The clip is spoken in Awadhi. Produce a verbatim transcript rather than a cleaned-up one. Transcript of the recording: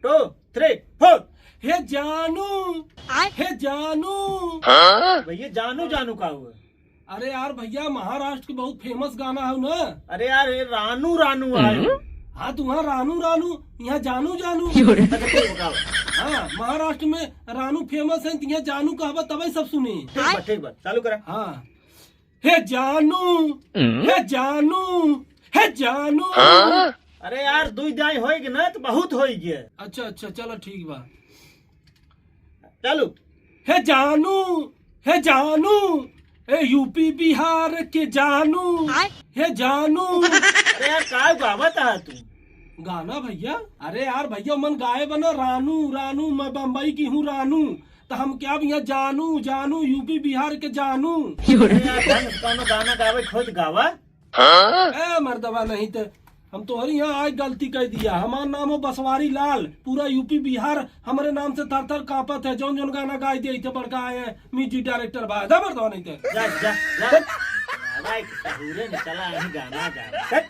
Two, three, four। हे जानू, आय? हे जानू। हाँ? भैया, जानू जानू का हुआ? अरे यार भैया, महाराष्ट्र के बहुत famous गाना है ना। अरे यार, ये रानू रानू आए। हम्म। हाँ, तो वहाँ रानू रानू, यहाँ जानू जानू। अच्छा, ठीक बा। हाँ, महाराष्ट्र में रानू famous है, तो यहाँ जानू कहबा तबे सब सुनी। ठीक बा, ठीक बा, चालू करा। हाँ। हे जानू, हम्म। हे जानू, हे जानू। हाँ? अरे यार, दुई दाई होई गए ना, तो बहुत होई गए। अच्छा, अच्छा, चलो ठीक बा। चालू। हे जानू, हे जानू, ए यूपी बिहार के जानू, आय। हे जानू। अरे यार, का गावत है तू? गाना भैया? अरे यार भैया, मन गाए बना रानू, रानू, मैं बम्बई की हूँ रानू। तो हम क्या अब यहाँ जानू, जानू, यूपी बिहार के जानू। अरे यार, ढंग से कौनो गाना गावे, खुद गावा। हाँ? ए मर्दवा, नहीं तो हम तोहरी यहाँ आज गलती कर दिया। हमार नाम हो बसवारी लाल, पूरा यूपी बिहार हमरे नाम से थर थर कांपत है। जौन जौन गाना गाई दे, इथे बड़का आए हैं music director बा। जा मर्दवा, नहीं तो। जा, जा, जा। भाई, सहूरे में चला, यही गाना गा।